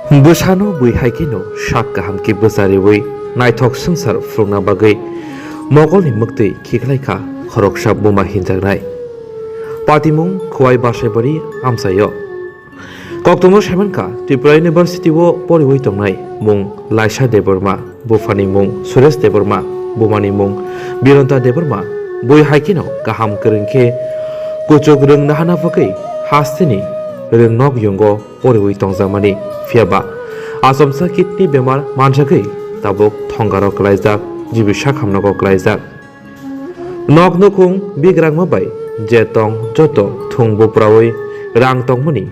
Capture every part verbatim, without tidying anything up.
Bwsano bui hai kheno sak kaham khe bwchariwi naithok swngchar phurukna bagwi mogolni mwktwi khiklaikha khoroksa buma hinjaknai. Patimung Khowai Basaibari amchaio. Koktwmao saimankha Tripura University o poriwi tongnai mung Laisa Debbarma, buphani mung Suresh Debbarma, bumani mung Bironta Debbarma. Bui hai kheno kaham kwrwng khe kuchuk rwng nahana bagwi hasteni rwngnok yungo poriwi tongjakmani. Phiyaba achomsa kidney bemar manjagwi tabuk thongaro kwlaijak, G B sak hamnogo kwlaijak. Nok nukhung bigrangma bai je tong joto thung buprawi rang tongmani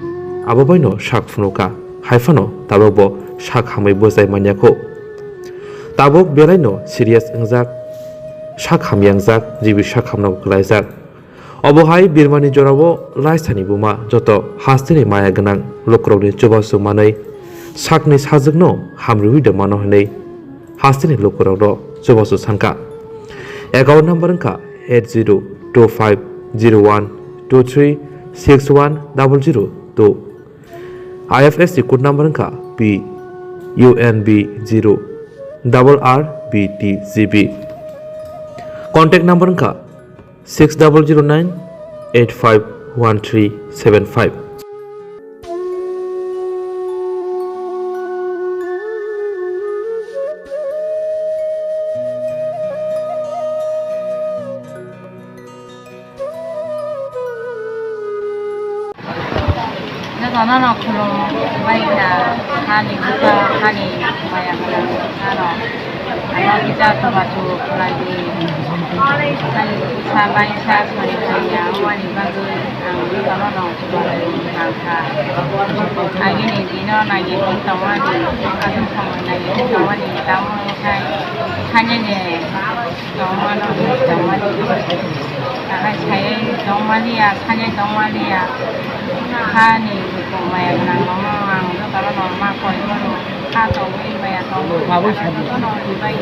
abo baino sak phunukha, haiphano tabukbo sak hamwi bwchai manya kho. Tabuk belaino serious wngjak, sak hamya wngjak, G B sak hamno kwlaijak. Obo hai birmani jorao Laisani buma joto hasteni maya gwnang lukurokni chubachu manwi sakni sajwkno hamriwi de mano hwnwi hasteni lukurokno chubachu sankha. Account number wngkha eight zero two five zero one two three six one double zero two. I F S C code number wngkha P U N B zero double R B T G B. Contact number wngkha six double zero nine eight five one three seven five. Jotono no khulum bai kha, hani bwkha, hani maya kwrwng ano. Ano kisa chubachu khlai di. Ani bwsa bai sa soni thangya, wngmani bagwi ang jotono no chubachu thang kha. Agini dino nagi tongmani, aswk samung nagi tongmani, tamo khai thani de. Tongmano, tongmani. Takhai sayai tongmaliya, thani tongmaliya. Hani bukhuk maya gwnang rokno ang jotono no ma koi mano. Kha tongwi maya tongwi. Abono ribai.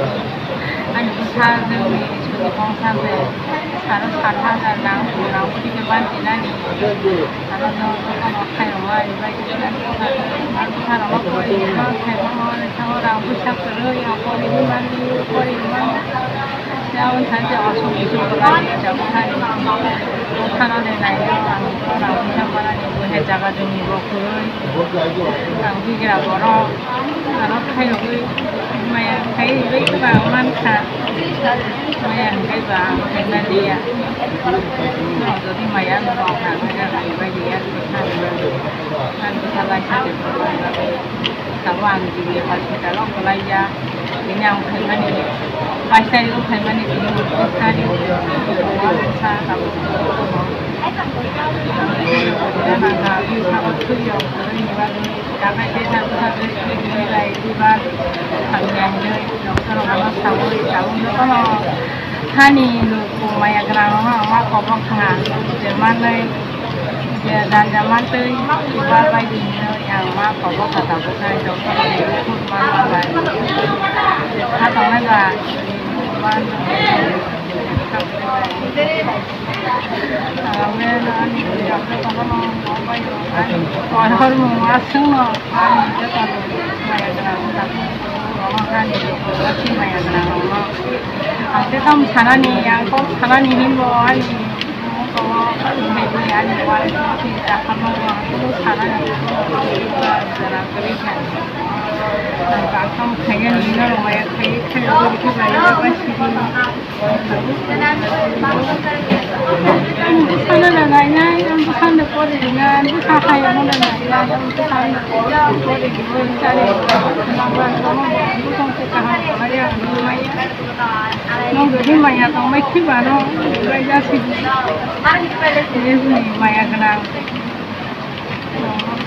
Ani bwsa jwngni sudu kongsa se. Saro sat hajar nang, nang phuti khe ban tinani. Aro no, no, no, khairokma ribai, ribai, ribai, khairokma pori rima, khairokma hwnwi thango, rang puisa kwrwi, ang pori rwmani, pori rwmani. Tei aboni thani tei aswk bising kwbangni jagwi thani, thana de naio, ang rang puisa manani, bo hai jaga jumi bo kwrwi, ang bigra borok, aro khairogwi maya khai rwgwi kwbang mankha, maya hwnkhe bo ang khaina liya. Jodi maya no rok nang khe ang bai liya, ang bwsa lai sa de. Tabo ang G B hospital o kwlai ya. Bini ang phaimani, pais tarik o phaimani, tini untris tarik. Sa tabo. Nang na, bini sabo thwi ya, kwlai ni bagwi. Takai tei sa bwsa bai, bai, bai, bai, hamya hinwi, doctor rok no saui, saui jotono hani luku maya gwnang rok no ang ma kobok kha, je manwi, je janja mantwi, bar bai di hinwi ang ma kobok kha, tabuk khai doctor rok ni report manma bai. Kha tongnai ba, Hormung aswkno ani joto maya gwnang rokno, ani joto maya gwnang rokno, ang tei tamo sanani, ang kok sanani hinbo ani mungko o ani wal o tini chakharno ang kok sanani, jora kwrwi kha. Ang kok khainani norok maya khai khai bai sidi. Bwsano da nainai, ang bwsano da pori rwnai, bwsa hai omo da nainai, ang bwsano da pori rwnai, chari rwnai, bwsano da kaham khlai ang nukmaya. Nwng jodi maya tongbai khiba no, bai jasidi. Bini maya gwnang.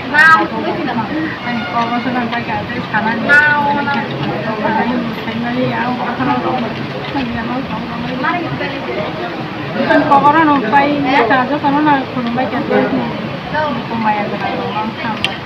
Ani kobo se nang bai kha, tei sanani, sanani, sanani, ang bokhorok rok, sanani, ang bokhorok rok. Ani kokoro no pai, ya ta joto no nang khulum bai kha, tei ni, ni ko maya gwnang rok, ang kha bai.